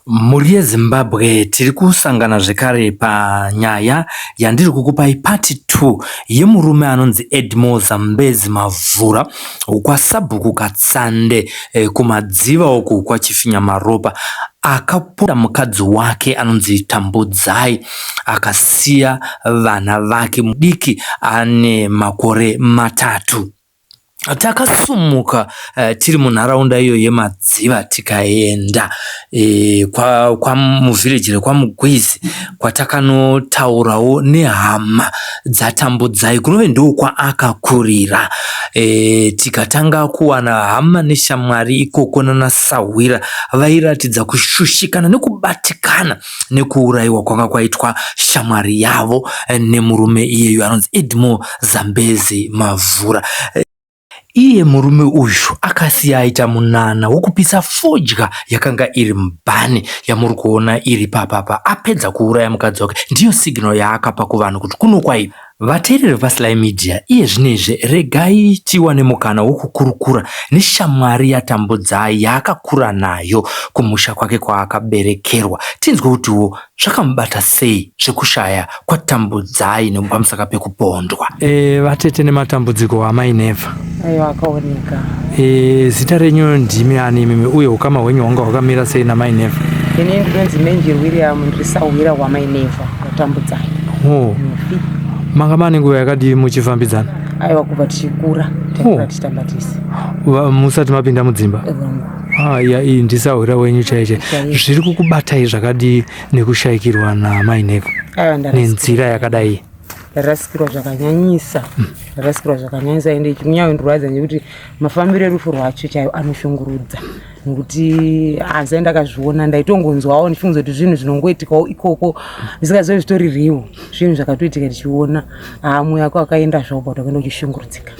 Mhuri yeZimbabwe tiri kusangana zvekare panyaya yandiri kukupai part 2 yemurume anonzi Edmore Zambezi Mavhura kwasabhuku Katsande eh, kumadziva uku kwaChifinyamaropa akaponda mukadzi wake anonzi Tambudzai akasiya vana vake mudiki ane makore matatu. Takasumuka uh, tiri munharaunda iyo yemadziva tikaenda e, kwa, kwa muvhireji rekwamugwizi kwatakanotaurawo nehama dzatambudzai kunove ndokwaakakurira e, tikatanga kuwana hama neshamwari ikoko nanasahwira vairatidza kushushikana nekubatikana nekuurayiwa kwanga kwaitwa shamwari yavo eh, nemurume iyeyu anonzi Edmore Zambezi Mavhura. Eh, iye murume uyu akasiya aita munana wokupisa fodya yakanga iri mubhani yamuri kuona iri papapa apedza kuuraya mukadzi wake ndiyo signal yaakapa kuvanhu kuti kuno kwaipa Vateereri vaSly Media, iye zvino izvi regai tiwane mukana wokukurukura neshamwari yaTambudzai yaakakura nayo kumusha kwake kwaakaberekerwa tinzwe kutiwo zvakamubata sei zvekushaya kwaTambudzai nepamusaka pekupondwa. E, vatete nematambudziko amai Never. Aiwa akaoneka. E, zita renyu ndimi ani imimi uye ukama hwenyu hwanga hwakamira sei namai Never? Ini ndinonzi Menjeri William ndiri sahwira wamai Never waTambudzai. Oh. Mufi. Manga mane nguva yakadii muchifambidzana? Aiwa kubva tichikura takura tichitamba tese. Musati mapinda mudzimba? Ah, ya iyi ndisahwira wenyu chaiche. Zviri kukubatai zvakadii nekushaikirwa namai Never? Aiwa ndarasikirwa. Nenzira yakadai. Ndarasikirwa zvakanyanyisa. Ndarasikirwa zvakanyanyisa ende kunyanya ndirwadza nekuti mafambiro erufu rwacho chaiwo anoshungurudza. Nekuti hanzai ndakazviona ndaitongonzwawo ndichifunga kuti zvinhu zvinongoitikawo ikoko ndisingazive zvitori real zvinhu zvakatoitika tichiona haa mweya wako akaenda zvawo but wakaenda uchishungurudzika.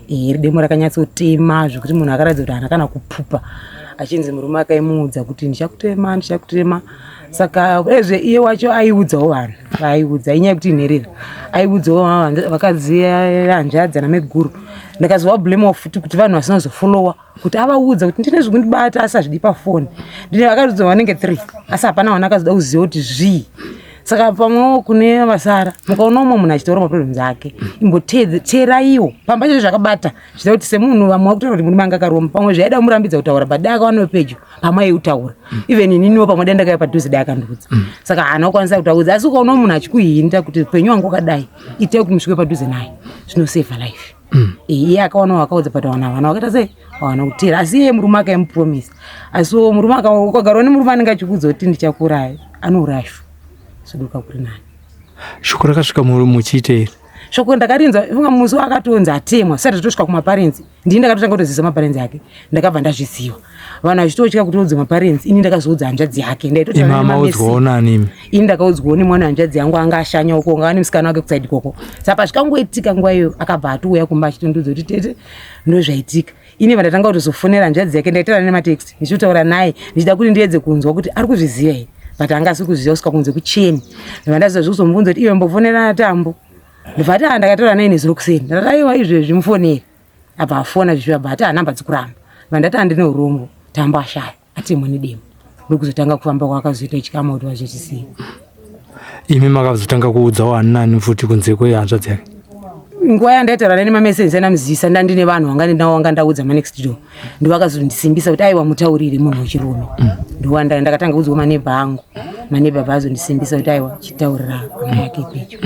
Iri demo rakanyatsotema zvekuti munhu akaratidza kuti haana kana kupupa achinzi murume akaimuudza kuti ndichakutema ndichakutema saka ezve iye wacho aiudzawo vanhu vaaiudza inyaya yekuti inherera aiudzawo vakadzi hanzvadzi ana maiguru ndakazova blame futi kuti vanhu vasina kuzofollowa kuti avaudza kuti ndine zvekundibata asi hazvidi pafoni ndine vakaudza vanenge 3 asi hapana wana akazoda kuziva kuti zvii saka pamwewo kune vasara mukaona umwe munhu achitaura maproblems ake imboteeraiwo pamba chacho zvakabata zviita kuti semunhu vamwe vakutaura kuti murume anga akaromba pamwe zvaida kumurambidza kutaura but dai akawana pedyo pamwe aiutaura even ininiwo pamwe dai ndakauya padhuze dai akandiudza saka haana kukwanisa kutaudza asi ukaona munhu achikuhinda kuti upenyu wangu wakadai itai kuti musvike padhuze naye zvinoseva life iye akaona wakaudza but wana vana wakaita sei wawana kuteera asi iye murume akaimupromisa asi murume ukagarwa nemurume anenge achikuudza kuti ndichakuuraya anouraya shu soduka kuri nani Shoko rakasvika muchiite shoko ndakarinzwa funga musi wakatonzi atemwa sati tatosvika kumaparenzi ndini ndakatotanga kutozivisa maparenzi ake ndakabva ndazviziva vanhu vachitotya kuti udze maparenzi ini ndakazoudza hanzvadzi yake ndaitotaamaudzwawo nani imi ini ndakaudzwawo nemwana hanzvadzi yangu anga ashanya uko anga ane musikana wake kusaidi koko saka pazvikangoitika nguva iyo akabva atouya kumba achitondiudza kuti tete ndozvaitika ini vandatanga kutozofonera hanzvadzi yake ndaitaura nematext ndichitotaura naye ndichida kuti ndiedze kunzwa kuti ari kuzviziva here but anga asi kuzviziva kusvika kunze kucheni ndibva ndaziva zvekuzomubvunza kuti iwe mbofonera tambo ndibva ati ah ndakataura naye nezuro kuseni ndati aiwa izvezvi mufonere abva afona zvishuwa abva ati hanamba dzikuramba ndibva ndati handine urombo tambo ashaya atemwa nedemo ndokuzotanga kufamba kwakazoita chikama kuti vazvichisii imi makazotanga kuudzawo ani nani futi kunze kwehanzvadzi yake nguva yandaitaura nani mameseji andamuzivisa ndandine vanhu vanga ndinawo vanga ndaudza manext door ndovakazondisimbisa kuti aiwa mutaurire munhu wechirume ndowanda ndakatanga kuudzwa manebha angu manebha vaazondisimbisa kuti aiwa chitaurira hama yake pedyo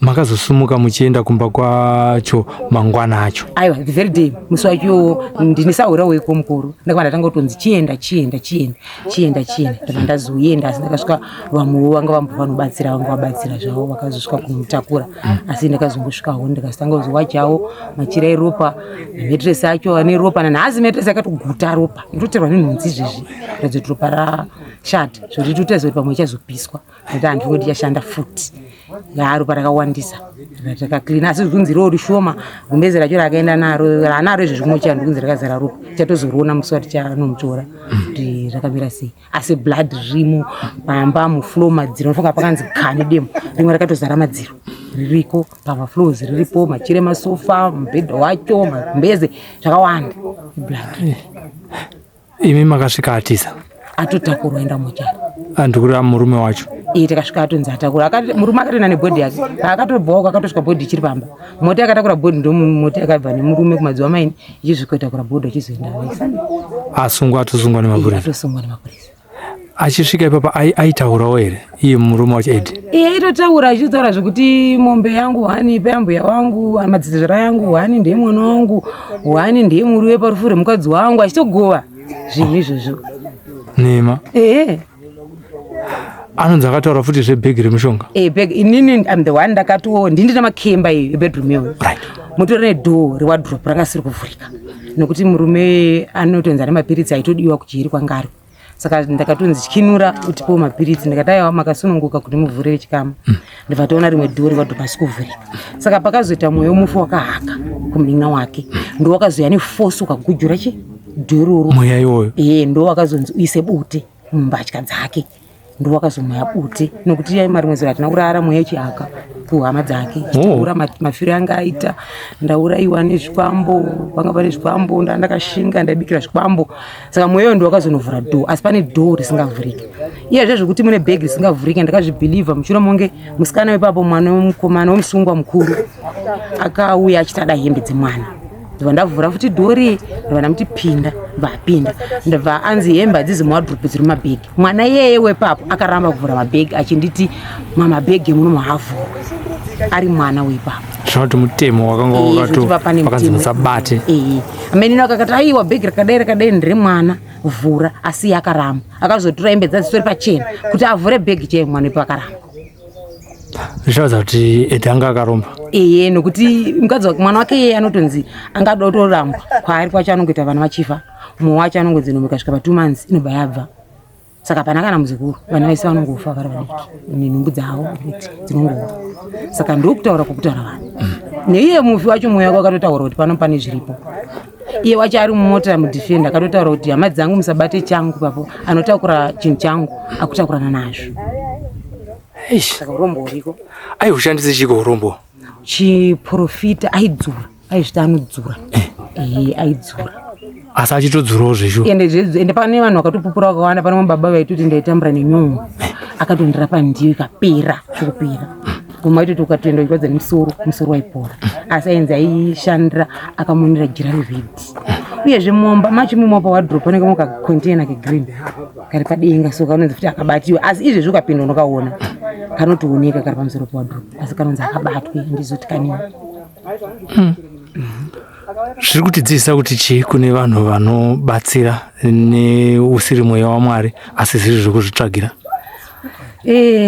Makazosumuka muchienda kumba kwacho mangwana acho? Aiwa, the very day musi wacho ndine sahwira weko mukuru ndakabva ndatanga kutonzi chienda chienda chienda chienda chienda ndabva ndazoenda asi ndakasvika vamwewo vanga vambovanobatsira vanga vabatsira zvavo vakazosvika kumutakura asi ndakazongosvikawo ndikazotanga kuzowachawo machira eropa metresi acho ane ropa nanhasi metresi akatoguta ropa inototerwa nenhunzi izvezvi ratidza kuti ropa rashata zvekuti totaridza kuti pamwe ichazopiswa nekuti handifungi kuti ichashanda futi yaa ropa rakawandisa rakaclean asi zvikunzi roo rishoma gumbeze racho rakaenda naro raanaro izvo zvikumochera ndikunzi rakazara ropa tichatozoriona musi watichanomutora kuti rakamira sei asi blood ririmo pamba mufloor madziro unofunga pakanzi kani demo rimwe rakatozara madziro ririko pamafloors riripo machira emasofa mubhedha wacho magumbeze zvakawanda blood Imi makasvika atiza? Atotakurwa enda mochari. Andikureva murume wacho. Iye takasvika atonzi atakura. Akati murume akatoenda nebhodhi yake. Paakatobvawo akatosvika bhodhi ichiri pamba. Mota yakatakura bhodhi ndo mota yakabva nemurume kumadziwa maini ichizvikotakura bhodhi achizoenda naye. Asungwa atosungwa nemapurisa. Atosungwa nemapurisa. Achisvika ipapa aitaurawo here iye murume wacho Ed? Iye aitotaura achitaura zvekuti mombe yangu hwani payambuya wangu madzitezvara yangu hwani ndiye mwana wangu hwani ndiye murume parufu remukadzi wangu achitogova zvinhu izvozvo. Nema. Ehe. Anonzi akataura futi zvebhegi remushonga. Eh, bag inini I'm the one ndakatiwo ndini ndina makemba iyo ebedroom iyoyo. Right. Mutori nedoor rewardrobe ranga siri kuvhurika nokuti murume anotonzi ane mapiritsi aitodiwa kujeri kwanga ari. Saka ndakatonzi chikinura utipewo mapiritsi ndikati aiwa makasununguka kuti muvhure chikamu. Ndibva taona rimwe door rewardrobe asi kuvhurika. Saka pakazoita mweya wemufi wakahaka kumunin'ina wake ndo wakazouya neforce ukagujura chi door iroro. Mweya iwoyo. Eh, ndo wakazonzi uise bute mumbatya dzake. Ndowakazomweya bute nokuti yai marimwe zuro hatina kurara mweya ichihaka kuhama dzake. Chitaura mafiro anga aita ndauraiwa nezvikwambo panga pane zvikwambo ndakashinga ndaibikira zvikwambo saka mweya uyo ndowakazonovhura door asi pane door risingavhuriki iyezve zvekuti mune bhegi risingavhuriki ndakazvibhilivha mushure monge musikana wepapo mwana wemukomana wemusungwa mukuru akauya achiti ada hembe dzemwana ndibva ndavhura futi dhori ndibva ndamuti pinda ndibva apinda ndibva anzi hembe hadzizi muwadrobe dziri mumabhegi mwana iyeye wepapo akaramba kuvhura mabhegi achinditi mamabhegi emuno maavhurwe ari mwana weipapo zvinoti mutemo wakanga wakato musabate amenino akakati aiwa bhegi rakadai rakadai ndere mwana vhura asi iye akaramba akazotora hembe dzadzitori pachena kuti avhure bhegi chaiye mwana ipo akaramba zvicharatidza kuti Ed anga akaromba. Eye nokuti mukadzi wake mwana wake iye anotonzi angada kutorambwa kwaari kwacho anongoita vana vachifa mumwe wacho anongonzi nhumbu ikasvika pa 2 months inobva yabva saka hapana kana muzukuru vana vese vanongofa vari vadiki nenhumbu dzavo kuti dzinongofa saka ndokutaura kwokutaura vanhu neiye mufi wacho mweya wake wakatotaura kuti pano pane zviripo iye wacho ari mumota mudefender akatotaura kuti hama dzangu musabate changu papo anotakura chinhu changu akutakurana nazvo Eish. Saka urombo huriko. Aihushandisa chiko urombo? Chiprofita aidzura, aizviti anodzura. Eh, aidzura. Asi achitodzurawo zveshuwa. Ende ende pane vanhu vakatopupura vakawanda, pane vamwe baba vaitoti ndaitambura nenyongo. Akatondirapa ndiyo ikapera, chokupera. Guma aitoti ukatoenda uchirwadza nemusoro, musoro waipora. Asi ainzi aishandira akamonera jira rered. Uyezve mumba macho imomo pawadrobe panenge mukacontainer kegreen. Kari padenga so kanonzi futi akabatiwa asi izvezvi ukapinda unokaona kanotooneka kari pamusoro pewadrobe asi kanonzi akabatwe ndizoti kanini. Zviri kutidzidzisa kuti chii kune vanhu vanobatsira neusiri mweya waMwari asi zviri zvekuzvitsvagira?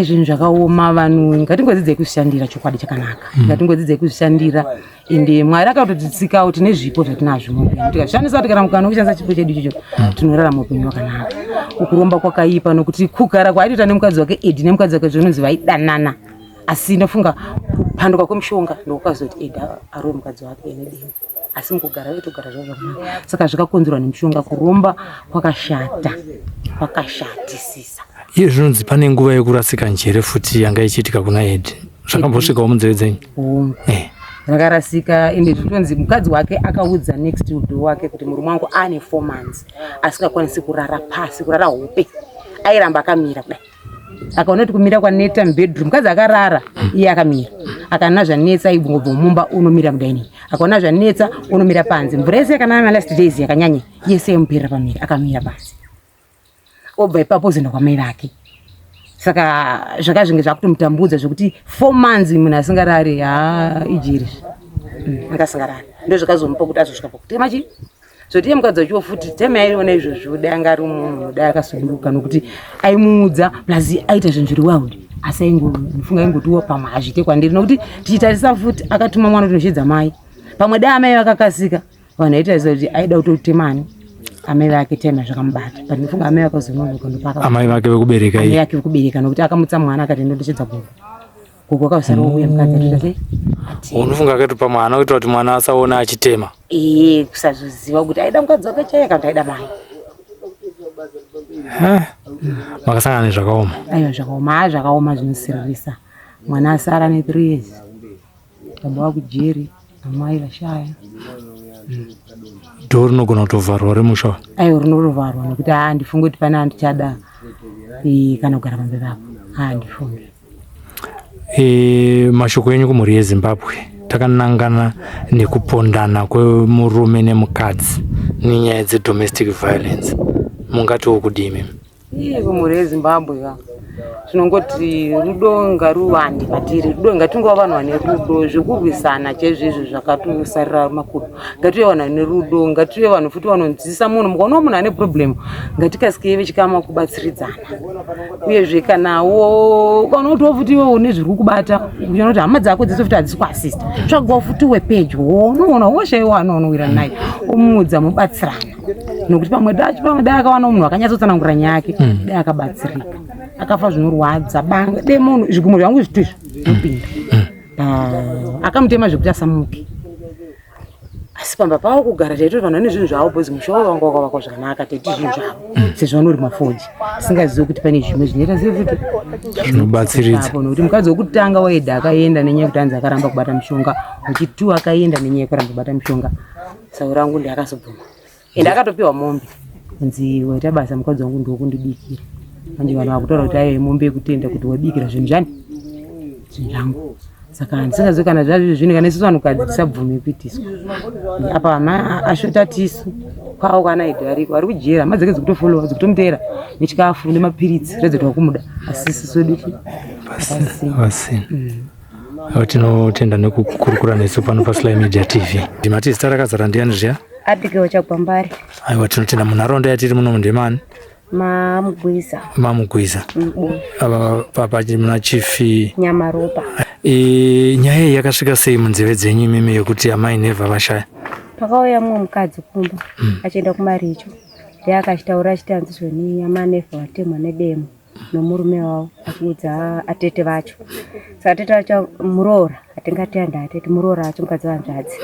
Zvinhu zvakaoma vanhu ngatingodzidzei kuzvishandira chokwadi chakanaka. Ngatingodzidzei kuzvishandira ende Mwari akatotitsikawo tine zvipo zvatinazvo muupenyu tikazvishandisa kuti kana mukana wekushandisa chipo chedu ichocho tinorarama upenyu hwakanaka. Ukuromba kwakaipa nokuti kugara kwaaitoita nemukadzi wake Edi nemukadzi wake zvinonzi vaidanana asi ndofunga kupanduka kwemushonga ndokwakazoti Edi arove mukadzi wake nedemo asi mukugara vaitogara zvavo zvakanaka saka zvakakonzerwa nemushonga. Kuromba kwakashata, kwakashatisisa. Iye zvinonzi pane nguva yekurasika njere futi yanga ichiitika kuna Edi zvakambosvikawo munzeve dzenyu? Hongu. Rakarasika ende zvitonzi mukadzi wake akaudza next door wake kuti murume wangu ane 4 months asingakwanisi kurara pasi, kurara hope airamba akamira kudai. Akaona kuti kumira kwaneta mubedroom, mukadzi akarara iye akamira, akaona zvanetsa aibongobva mumba unomira mudining, akaona zvanetsa unomira panze, mvura yese yakanaya last days yakanyanya yese yamuperera pamira, akamira panze obva ipapo ozoenda kwamai vake. Saka zvakazvinge zvakutomutambudza zvekuti 4 months munhu asingarari, haa ijeri anga asingarari, ndo zvakazomupa kuti azosvika pakutema chii zvoti iye mukadzi wacho futi time yaiona izvozvo dai anga ari munhu dai akasununguka nokuti aimuudza plus aita zvinhu zviri wild asi aingofunga aingotiwo pamwe hazviite kwandiri nokuti tichitarisa futi akatuma mwana kuti noshedza mai pamwe dai amai vakakasika vanhu vaitarisa kuti aida kutotema ani amai vake time yazvakamubata but ndofunga amai vakazononoka ndopaka amai vake vekubereka amai vake vekubereka nokuti akamutsa mwana akati ndotoshedza gogo gogo akazosara ouya mukadzi atoita sei unofunga akatopa mwana kuitira kuti mwana asaona achitema ee kusazoziva kuti aida mukadzi wake chaiye kana kuti aida mai. Makasangana nezvakaoma? Aiwa zvakaoma, haa zvakaoma zvinosiririsa. Mwana asara ne 3 years, baba vakujeri, amai vashaya. Dhoo rinogona kutovharwa remusha? Aiwa, rinotovharwa nekuti haa handifungi kuti pane andichada kana kugara pamberi apo, handifungi. Mashoko enyu kumhuri yeZimbabwe takanangana nekupondana kwemurume nemukadzi nenyaya dzedomestic violence, mungatiwo kudii imimi? Ii, kumhuri yeZimbabwe ka, tinongoti rudo ngaruwande patiri. Rudo, ngatingova vanhu vane rudo. Zvekurwisana chaizvo izvo zvakatosarira makudo. Ngative vanhu vane rudo, ngative vanhu futi vanonzwisisa munhu. Mukaonawo munhu ane problem, ngatikasikei vechikama kubatsiridzana. Uyezve kanawo ukaona kuti futi iwe une zviri kukubata, uchiona kuti hama dzako dzese futi hadzisi kuasista, tsvagawo futi wepedyo unoona woshaiwa anoonowira naye, umuudza, mubatsirana. Nokuti pamwe dacho, pamwe dai akawana munhu akanyatsotsanangura nyaya yake, dai akabatsirika. Akafa zvinorwadza. Banga de munhu, zvigumwe zvangu zvitu izvi zvinopinda. Akamutema zvekuti asamuke. Asi pamba pavo kugara taitoti vanhu vane zvinhu zvavo, because musha wavo wanga wakavakwa zvakanaka. Taiti zvinhu zvavo sezvo vanorima foji, tisingazivi kuti pane zvimwe zvinoita sei futi zvinobatsiridza. Apo nokuti mukadzi wekutanga waida akaenda nenyaya yekuti anzi akaramba kubata mushonga, wechitu akaenda nenyaya yekuramba kubata mushonga. Sau rangu ndiakazobvuma, ende akatopiwa mombe, kunzi waita basa mukadzi wangu, ndokundibikira. Manje vanhu vakutaura kuti aiwa, mombe yekutenda kuti wabikira zvinhu zvani, zvinhu zvangu. Saka handisingazivi kana zvazvo zvinhu, kana isusu vanhukadzi tisabvume kuitiswa apa. Hama ashota tisu kwavo kana idhi ariko, ari kujera, hama dzake dzikutofolowa, dzikutomuteera nechikafu nemapiritsi, ratidza kuti vakumuda, asi isusu wedu pasina. Vasina. Tinotenda nekukurukura nesu pano paSly Media TV. Ndimati zita rakazara ndiani zviya? Abigail Chagwambari. Aiwa, tinotenda. Munharaunda yatiri muno ndemani? Mamugwiza. Mamugwiza. Ava papa muna Chief Nyamaropa. Nyaya iyi yakasvika sei munzeve dzenyu imimi, yekuti amai Neva vashaya? Pakauya mumwe mukadzi kumba achienda kumaricho, ndiye akachitaura achiti hanzi zvoni amaNevha vatemwa nedemo nomurume wavo, achiudza atete vacho. Saka atete vacho, muroora, hatingati handi atete, muroora wacho, mukadzi wahanzvadzi,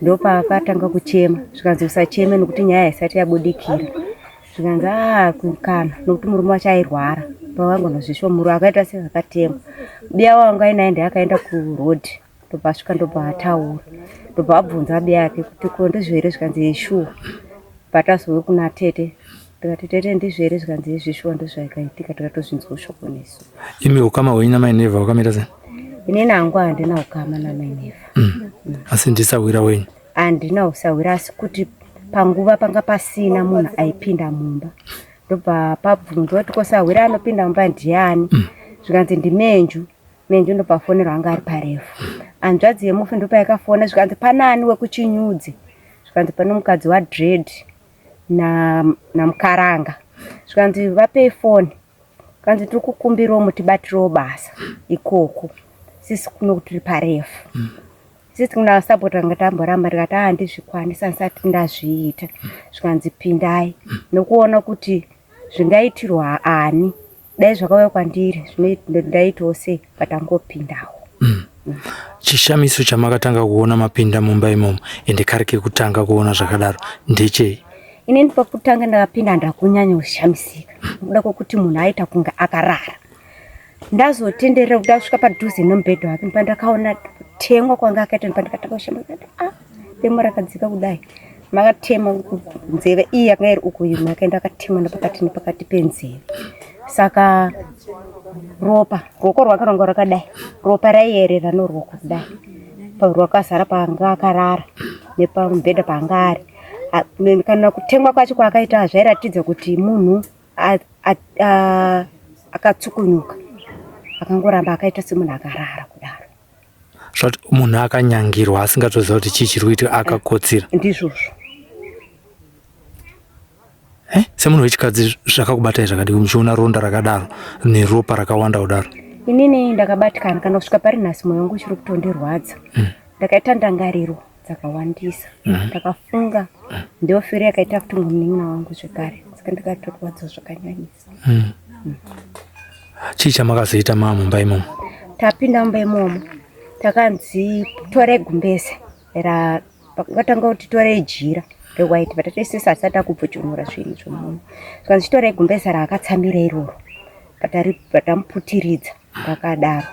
ndopaakatanga kuchema. Zvikanzi usacheme nokuti nyaya haisati yabudikira. Zvikanzi aa kana nokuti murume wacho airwara. Pavangonozviswa murume akaita seakatemwa, biya wangu ainaye ndiye akaenda kurodhi, ndobva asvika, ndobva ataura, ndobva abvunza abiya yake kuti ko ndizvo here? Zvikanzi shuwa. Patazouya kuna tete, tikati tete ndizvo here? Zvikanzi izvi shuwa, ndozvakaitika, tikatozvinzwa shoko nesu. Imi ukama hwenyu namai Neva wakamira sei? Inini hangu handina ukama namai Neva. Asi ndisahwira wenyu? Handina usahwira, asi kuti panguva panga pasina munhu aipinda mumba, ndobva pabvunzwa kuti ko sahwira anopinda mumba ndiani? Zvikanzi ndiMenju. Menju ndobva afonerwa, anga ari parefu. Hanzvadzi yemufi ndopayakafona, zvikanzi panani wekuChinyudzi? Zvikanzi pane mukadzi waDred naMukaranga. Zvikanzi vapei foni. Kanzi tiri kukumbirawo mutibatirewo basa ikoko, sisi kuno tiri parefu. Sisi kuna sapota nga tamboramba, ndikati aa handizvikwanisa, ndisati ndazviita. Zvikanzi pindai nokuona kuti zvingaitirwa ani, dai zvakauya kwandiri ndaitawo sei, patangopindawo. Chishamiso chamakatanga kuona mapinda mumba imomo, ende kari kekutanga kuona zvakadaro, ndechei? Inini pakutanga ndakapinda ndakunyanya kushamisika nokuda kwokuti munhu aita kunge akarara. Ndazotenderera kuti ndasvika padhuze nemubhedha wake, pandakaona kutemwa kwanga akaita, pandakatanga kushamisika kuti ah, demo rakadzika kudai, makatema nzeve iyi yakanga iri uku, iyi makaenda akatemwa nepakati nepakati penzeve. Saka ropa, ruoko rwake rwanga rwakadai, ropa raiyerera noruoko kudai, rwakazara paanga akarara nepamubhedha paanga ari. Kana kutemwa kwacho kwaakaita zvairatidza kuti munhu akatsukunyuka, akangoramba akaita semunhu akarara kudaro. Zvati munhu akanyangirwa, asingatoziva kuti chii chiri kuitika, akakotsira. Ndizvozvo. Semunhu wechikadzi zvakakubatai zvakadii muchiona ronda rakadaro neropa rakawanda kudaro? Inini ndakabatikana, kana kusvika pari nhasi mwoyo wangu uchiri kutondirwadza. Ndakaita ndangariro dzakawandisa, ndakafunga ndiyo firo yakaita kuti munin'ina wangu zvekare, saka ndakatorwadza zvakanyanyisa. Chii chamakazoita maa mumba imomo? Tapinda mumba imomo, takanzi torai gumbeze ra, vakatanga kuti torai jira rewhite, vatatoisisa asati akubvochonora zvinhu zvomunhu. Zvikanzi chitorai gumbeze raakatsamira iroro, vatamuputiridza rakadaro.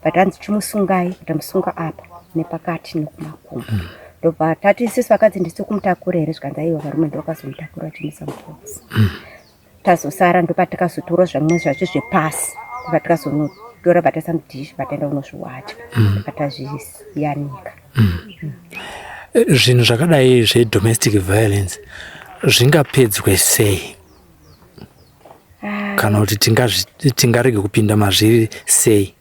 Vatanzi chimusungai, vatamusunga apa nepakati nekumakumbo. Ndobva tati isusu vakadzi ndisu kumutakura here zvikanzi aiwa varume ndovakazomutakura vachimuisa mubhokisi. Tazosara ndopatakazotora zvamwe zvacho zvepasi ndopatakazonotora bataisa mudhishi bataenda kunozviwacha patazviyanika. Zvinhu zvakadai zvedomestic violence zvingapedzwe sei kana kuti tingarege kupinda mazviri sei?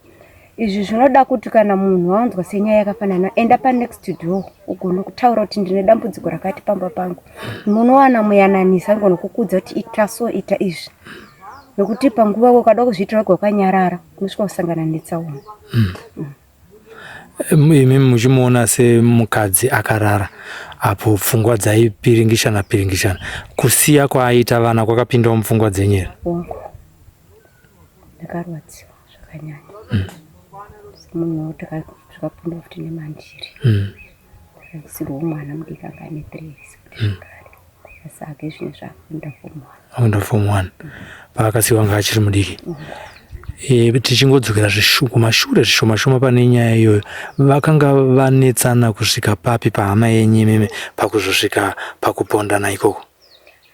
Izvi zvinoda kuti kana munhu waunzwa senyaya yakafanana, enda panext door ugone kutaura kuti ndine dambudziko rakati pamba pangu. Munowana muyananisi anogona kukuudza kuti ita so, ita izvi. Nekuti panguva ukada kuzviitira wega wakanyarara unosvika kusangana netsaona. Imi muchimuona semukadzi akarara apo pfungwa dzaipiringishana piringishana, kusiya kwaaita vana kwakapindawo mupfungwa dzenyu here? Hongu, ndakarwadziwa zvakanyanya. Semunhu zvakapinda futi nemandiri. Ndakasirwa mwana mudiki anga ane 3 years kuti zvakare. Asi ake zvino zvakunda form 1. Akunda form 1 paakasiiwa anga achiri mudiki. Tichingodzokera kumashure zvishoma shoma pane nyaya iyoyo, vakanga vanetsana kusvika papi pahama yenyu imimi pakuzosvika pakupondana ikoko?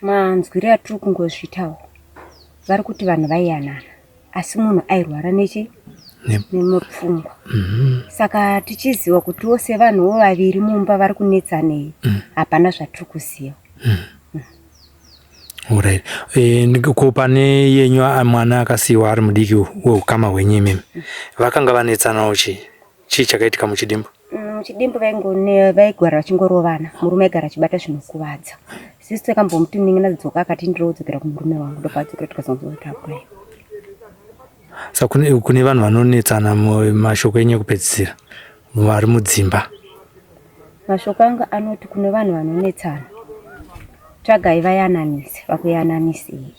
Manzwiro atiri kungozviitawo, vari kuti vanhu vaiyanana asi munhu airwara nechi nemupfungwa. Saka tichiziva kuti wose vanhuwo vaviri mumba vari kunetsanei, hapana zvatiri kuziva. Alright. Ko pane yenyu mwana akasiiwa ari mudiki weukama hwenyu imimi, vakanga vanetsanawo chii? Chii chakaitika muchidimbu? Muchidimbu vaigara vachingorovana, murume aigara achibata zvinokuvadza. Sisi takambomuti munin'ina dzoka akati ndiri kudzokera kumurume wangu, ndopaadzokera tikazonzwa kuti akurayiwa. Saka kune vanhu vanonetsana, mashoko enyu ekupedzisira vari mudzimba? Mashoko angu anoti kune vanhu vanonetsana, tsvagai vayananisi vakuyananisei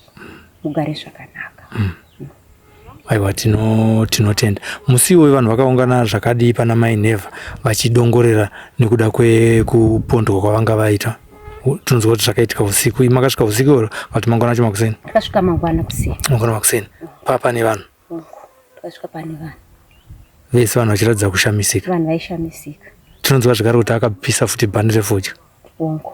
mugare zvakanaka. Aiwa, tinotenda. Musi iwoyo vanhu vakaungana zvakadii pana Mai Neva vachidongorera nekuda kwekupondwa kwavanga vaita? Tinonzwa kuti zvakaitika usiku. Imi makasvika usiku iro kana mangwana acho makuseni? Takasvika mangwana kuseni. Mangwana makuseni. Paa pane vanhu? Takasvika pane vanhu. Vese vanhu vachiratidza kushamisika. Vanhu vaishamisika. Tinonzwa zvekare kuti akapisa futi bhandi refodya. Hongu.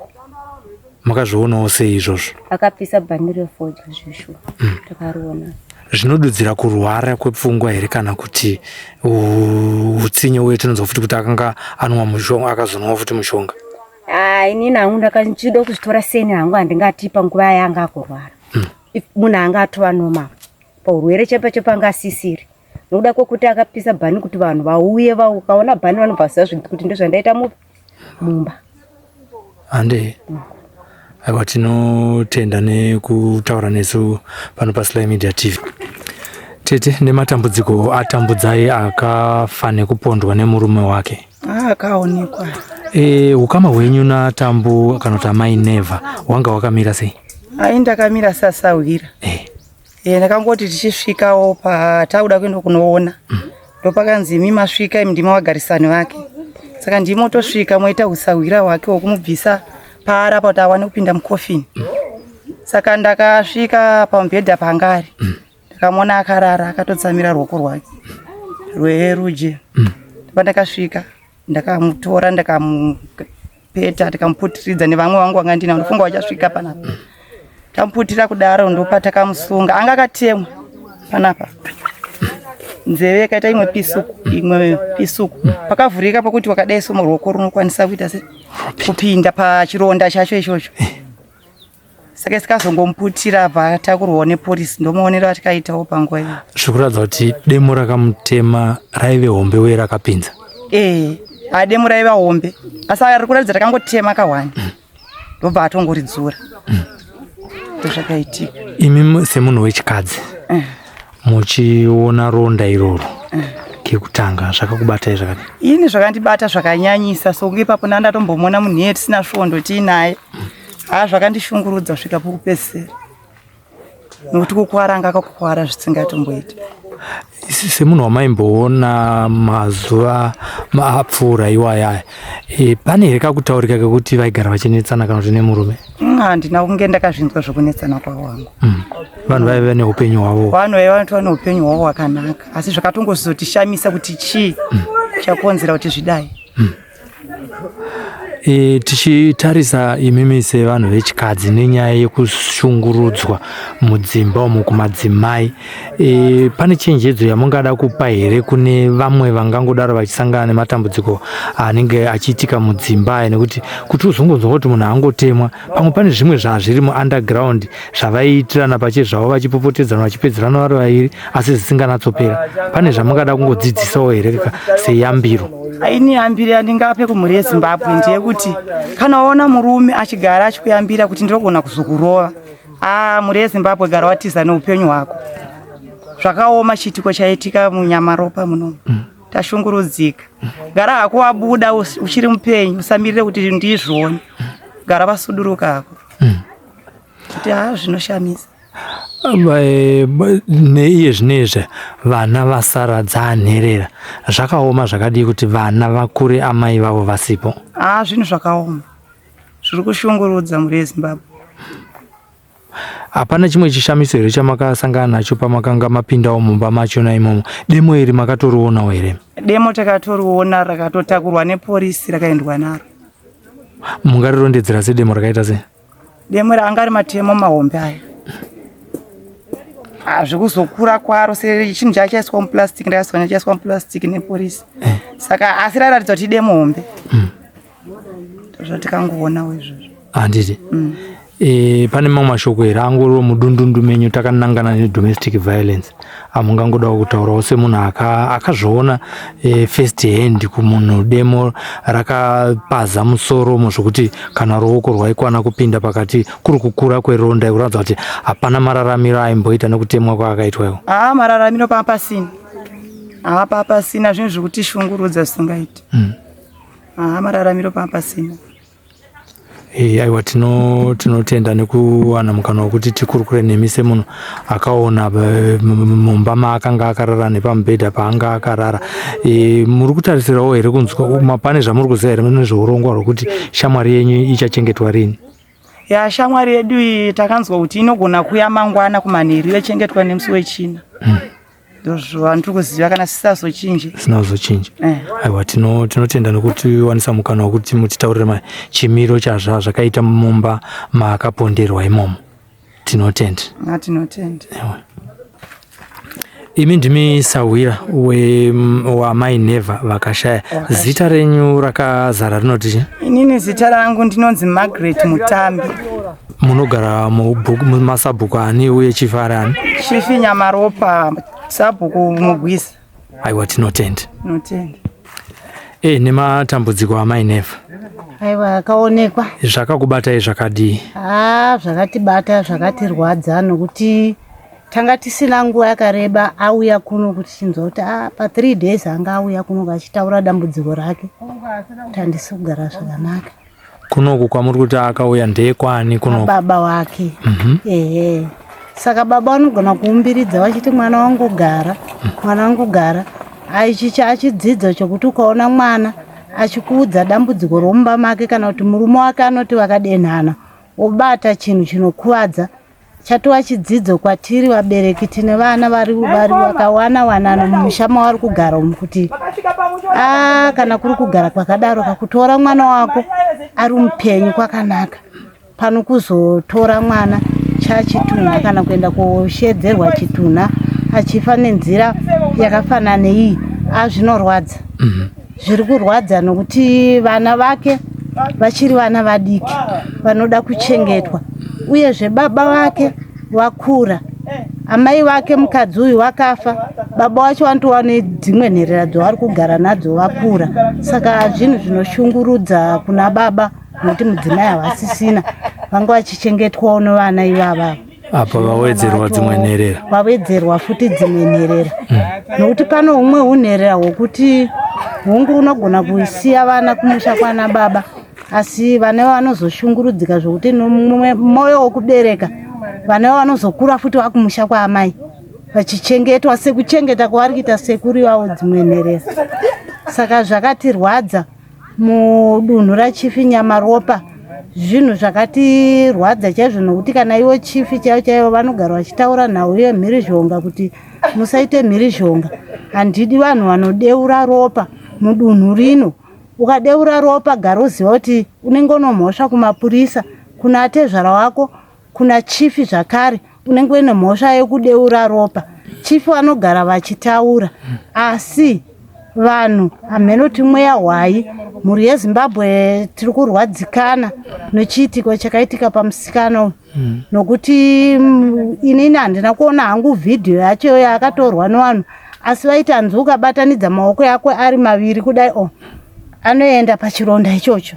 Makazvionawo sei izvozvo? Akapisa bhandi refodya zvishu. Takariona. Zvinodudzira kurwara kwepfungwa here kana kuti utsinye? Uye tinonzwa futi kuti akanga anwa mushonga, akazonwa futi mushonga. Ah, inini hangu ndakachida kuzvitora seni hangu, handingati panguva yanga akurwara. If munhu anga atova normal paurwere chepa chepa anga asisiri, nokuda kwekuti akapisa bhani kuti vanhu vauye, ukaona bhani vanobva vaziva zvinhu kuti ndozvandaita mumba. Hande. Aiwa, tinotenda nekutaura nesu pano paSly Media TV. Tete, nematambudziko aTambudzai akafa nekupondwa nemurume wake. Akaonekwa. Ukama hwenyu naTambu kana kuti amai Neva wanga wakamira sei? Ai, ndakamira sasahwira. Ndakangoti tichisvikawo patauda kuenda kunoona, ndopakanzi imi masvika, imi ndimi vagarisani vake, saka ndimi otosvika moita usahwira hwake hwokumubvisa paari apa kuti awane kupinda mukofini. Saka ndakasvika pamubhedha panga ari, ndakamuona akarara akatotsamira ruoko rwake rwerudyi. Pandakasvika ndakamutora, ndakamupeta, ndikamuputiridza nevamwe vangu vanga ndinavo, ndofunga vachasvika panapa. Tamuputira kudaro ndopatakamusunga. Anga akatemwa panapa, nzeve yakaita imwe pisuku, imwe pisuku, pakavhurika pokuti wakadai so ruoko runokwanisa kuita se kupinda pachironda chacho ichocho. Saka sikazongomuputira, abva atakurwawo neporisi. Ndomuonero atikaitawo panguva iyo. Zvikuratidza kuti demo rakamutema raive hombe uye rakapinza. Ee, ademo raiva hombe, asi ari kuratidza takangotema kahwani, ndobva atongoridzura. Ndozvakaitika. Imi semunhu wechikadzi muchiona ronda iroro kekutanga, zvakakubatai zvakadii? Ini zvakandibata zvakanyanyisa, sokunge ipapo ndandatombomuona munhu iye tisina svondo tiinaye. Haa, zvakandishungurudza kusvika pokupedzisira, nokuti kukwara anga akakukwara zvisingatomboita. Semunhu wamaimboona mazuva apfuura iwaya, pane here kakutaurika kekuti vaigara vachinetsana kana kuti nemurume? Handina kunge ndakazvinzwa zvokunetsana kwavo wangu. Vanhu vaive neupenyu hwavo. Vanhu vaiva vatova neupenyu hwavo hwakanaka, asi zvakatongozotishamisa kuti chii chakonzera kuti zvidai. E, tichitarisa imimi sevanhu vechikadzi nenyaya yekushungurudzwa mudzimba umu kumadzimai e, pane chenjedzo yamungada kupa here kune vamwe vangangodaro vachisangana nematambudziko anenge achiitika mudzimba aya nekuti kuti uzongonzwa kuti munhu angotemwa pamwe pane zvimwe zvazviri muunderground zvavaiitirana pachezvavo vachipopotedzana vachipedzerana vari vairi asi zvisinganatsopera pane zvamungada kungodzidzisawo here seyambiro ini yambiro yandingape kumhuri yezimbabwe ndeyekuti kana waona murume achigara achikuyambira kuti ndinogona kuzokurova a ah, mhuri yezimbabwe gara watiza neupenyu hwako zvakaoma chiitiko chaitika munyamaropa muno mm. tashungurudzika gara hako wabuda uchiri mupenyu usamirire kuti ndizvoni gara vasuduruka hako mm. kuti haa zvinoshamisa eh, neiye zvinezvi vana vasara dzanherera zvakaoma zvakadii kuti vana vakure amai vavo vasipo haa zvinhu zvakaoma zviri kushungurudza mhuri yezimbabwe Hapana chimwe chishamiso here chamakasangana nacho pamakanga mapindawo mumba machona imomo? Demo iri makatorionawo here? Demo takatoriona rakatotakurwa neporisi rakaendwa naro. Mungarirondedzera sedemo rakaita sei? Demo ranga ari matemo mahombe aya. Ah, zvekuzokura kwaro sechinhu chachaiswa muplastic ndakaswa chaiswa muplastic neporisi. Eh. Saka asi rairatidza kuti idemo hombe. Mm. Zvatikangoonawo izvozvo. Handiti. Mm. E, pane mamwe mashoko here angoriwo mudundundu menyu takanangana nedomestic violence amungangodawo kutaurawo semunhu akazviona e, first hand kumunhu demo rakapaza musoro umo zvokuti kana ruoko rwaikwana kupinda pakati kuri kukura kweronda kuratidza kuti hapana mararamiro aimboita nekutemwa kwaakaitwa iko haa mararamiro paa pasina haa paa pasina zvinhu zvekutishungurudza zvisingaiti mm. haa mararamiro paa pasina Hey, eh, aiwa tinotenda nekuwana mukana wekuti tikurukure nemi semunhu akaona eh, mumba maakanga akarara nepamubhedha paanga akarara e, muri kutarisirawo here kunzwa pane zvamuri kuziva here nezveurongwa rwekuti shamwari yenyu ichachengetwa rini ya shamwari yedu iyi takanzwa kuti inogona kuya mangwana kumanheru yochengetwa nemusi wechina mm. Ndozvandiri kuziva kana sisazochinji. Sina kuzochinja. Eh. Aiwa tino tinotenda nekutiwanisa mukana wekuti mutitaurire ma chimiro chazva zvakaita mumba maakaponderwa imomo. Tinotenda. Ah, tinotenda. Ewa. Imi ndimi sahwira wamai Never vakashaya. Zita renyu rakazara rinoti chii? Inini zita rangu ndinonzi Margaret Mutambi. Munogara mubhuku mumasabhuku ani uye chief ari ani? Chief Nyamaropa, sabhuku Mugwisa. Aiwa tinotenda. Tinotenda. Eh, nematambudziko amai Never. Aiwa akaonekwa. Zvakakubatai zvakadii? Ah, zvakatibata zvakatirwadza nokuti tanga tisina nguva yakareba auya kuno kuti tinzwa kuti ah, pa 3 days anga auya kuno achitaura dambudziko rake kuti handisi kugara zvakanaka. Kunoku kwamuri kuti akauya ndekwani kunoku? Baba wake. Mm -hmm. Ehe. Saka baba vanogona kuumbiridza vachiti mwana wangu gara, mwana wangu gara. Aichi achidzidzo chokuti ukaona mwana achikuudza dambudziko romumba make kana kuti murume wake anoti vakadenhana obata chinhu chinokuvadza Chatova chidzidzo kwatiri vabereki tine vana vari vari vakawana wanano mumusha mavari kugara umu kuti aa kana kuri kugara kwakadaro kakutora mwana wako ari mupenyu kwakanaka pano kuzotora mwana chachitunha kana kuenda koshedzerwa chitunha achifa nenzira yakafanana neiyi azvinorwadza mm -hmm. Zviri kurwadza nokuti vana vake vachiri vana vadiki vanoda kuchengetwa, uyezve baba vake vakura, amai vake mukadzi uyu vakafa, baba vacho vanotova nedzimwe nherera dzavari kugara nadzo vakura. Saka zvinhu zvinoshungurudza kuna baba nokuti mudzimai havasisina, vanga vachichengetwawo nevana ivava. Apa vawedzerwa dzimwe nherera, vawedzerwa futi dzimwe nherera mm. Nokuti pane humwe hunherera hwokuti hungu unogona kusiya vana kumusha kwana baba, asi vana vanozoshungurudzika zvokuti mwoyo wokubereka vana vanozokura futi vakumusha kwaamai vachichengetwa sekuchengeta kwavari kuita sekuru ivavo dzimwe nherera. Saka zvakatirwadza mudunhu rachifi Nyamaropa zvinhu zvakatirwadza chaizvo nokuti kana ivo chifi chaivo chaivo vanogara vachitaura nhau yemhirizhonga kuti musaite mhirizhonga handidi vanhu vanodeura ropa mudunhu rino. Ukadeura ropa gara uziva kuti unenge unomhosva kumapurisa, kuna atezvara wako, kuna chifi zvakare unenge uine mhosva yekudeura ropa. Chifi vanogara vachitaura asi vanhu hamheno kuti mweya hwai. Mhuri yeZimbabwe tiri kurwadzikana nechiitiko chakaitika pamusikana uyu nokuti inini handina kuona hangu vhidhiyo yacho yaakatorwa nevanhu asi vaiti hanzi ukabatanidza maoko yako ari maviri kudai o anoenda pachironda ichocho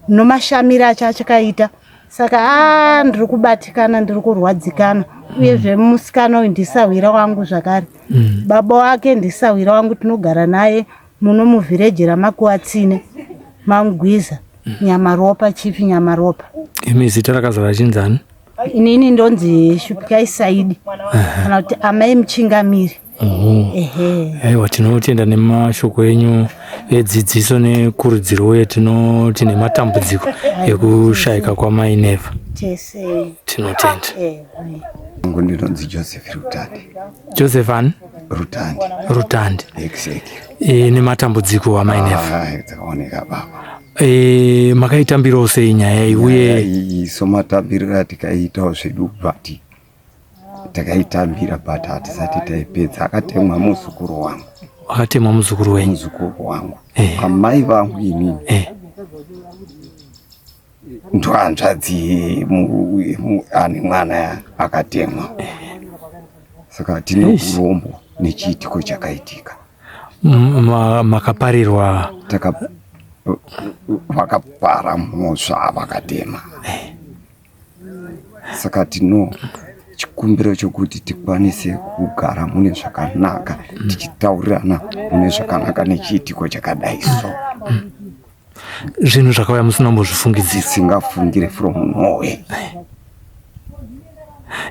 nomashamiro acho achakaita saka a ndiri kubatikana ndiri kurwadzikana uyezve musikana uyu ndisahwira wangu zvakare baba wake ndisahwira wangu tinogara naye muno muvhireji ramakuwatsine mangwiza Nyamaropa, Chief Nyamaropa. Imi zita rakazara chinzani? Inini ndonzi Shupikai Saidi kana kuti Amai Muchingamiri. Ehe. Aiwa, tinotenda nemashoko enyu edzidziso nekurudziro uye tinoti nematambudziko ekushayika kwamai Neva. Tese. Tinotenda. Ehe. Ngo ndinonzi Joseph Rutandi. Joseph ani? Rutandi. Rutandi. Exactly. E, nematambudziko amai Neva. Ah, dzakaoneka baba. E, makaitambirawo sei nyaya iyi uye iyi somatambiriro atikaitawo zvedu but takaitambira but hatisati taipedza. Akatemwa muzukuru wangu. Akatemwa muzukuru wenyu? Muzukuru wangu. Eh. Amai vangu inini. Eh. Ndohanzvadzi ane mwana akatemwa. Saka tine urombo nechiitiko chakaitika. Makaparirwa? Vakapara mhosva vakatema. Saka tino chikumbiro chokuti tikwanise kugara mune zvakanaka tichitaurirana mune zvakanaka nechiitiko chakadai so. Zvinhu zvakauya musina kumbozvifungidzira. Tisingafungire from nowhere.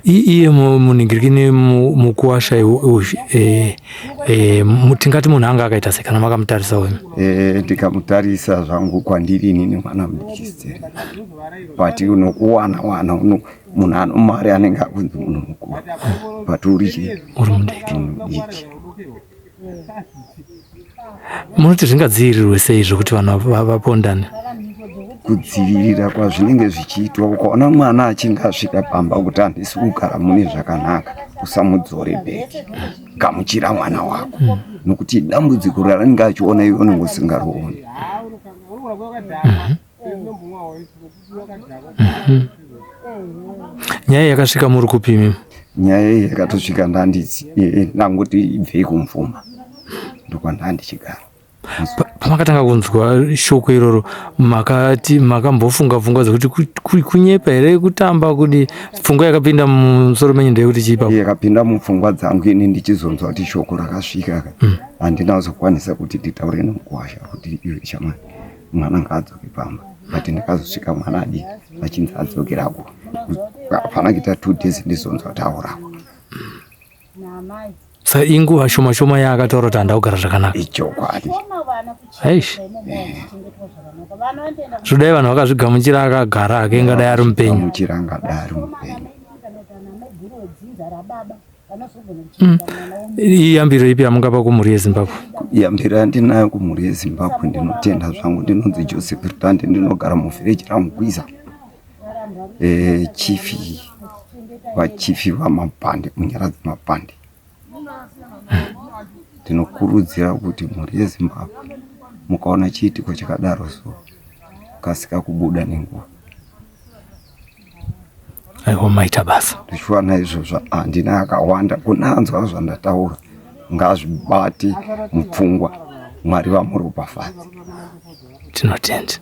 Iye munhingirikini mukuwasha tingati munhu anga akaita sei kana makamutarisa uyu? Ndikamutarisa zvangu kwandiri inini mwana mudiki stere but unokuwana wana munhu ano mari anenge akunzi munhu mukuru but uri chii? Uri mudiki. Munhu mudiki. Munoti zvingadzivirirwe sei zvekuti vanhu vapondane? Kudzivirira kwazvinenge zvichiitwa, ukaona mwana achinge asvika pamba kuti handisi kugara mune zvakanaka, usamudzore bheki, gamuchira mwana wako nokuti dambudziko raanenge achiona iwe unenge usingarioni. Nyaya yakasvika muri kupi imimi? Nyaya iyi yakatosvika ndangoti ibvei kumvuma, ndokwandandichigara. Pamakatanga kunzwa shoko iroro makati makambofunga pfungwa dzekuti kunyepa here, kutamba, kudi pfungwa yakapinda mumusoro menyu ndeyekuti chii ipapo? Yakapinda mupfungwa dzangu ini ndichizonzwa kuti shoko rakasvika, handina kuzokwanisa kuti nditaure nomukuwasha kuti iwe shamwari mwana ngaadzoke pamba, but ndakazosvika mwana adiki achinzi adzokerako hapana kuita 2 days ndizonzwa kuti aurawa. Sa inguva shoma shoma yaakataura kuti handida kugara zvakanaka. Ichokwadi. Eish. Zvodai vanhu vakazvigamuchira akagara hake ingadai ari mupenyu. Gamuchira angadai ari mupenyu. Iyambiro ipi yamungapa kumhuri yeZimbabwe? Yambiro yandinayo kumhuri yeZimbabwe, ndinotenda zvangu. Ndinonzi Joseph Rutandi, ndinogara muvhireji raMugwiza. Chifi vachifi vaMapande, Munyaradzi Mapande. Ndinokurudzira kuti mhuri yeZimbabwe mukaona chiitiko chakadaro so kasika kubuda nenguva. Aiwa, maita basa. Ndichiwana izvozvo handina akawanda kunanzwa zvandataura ngazvibate mupfungwa. Mwari vamuropafadze. Tinotenda.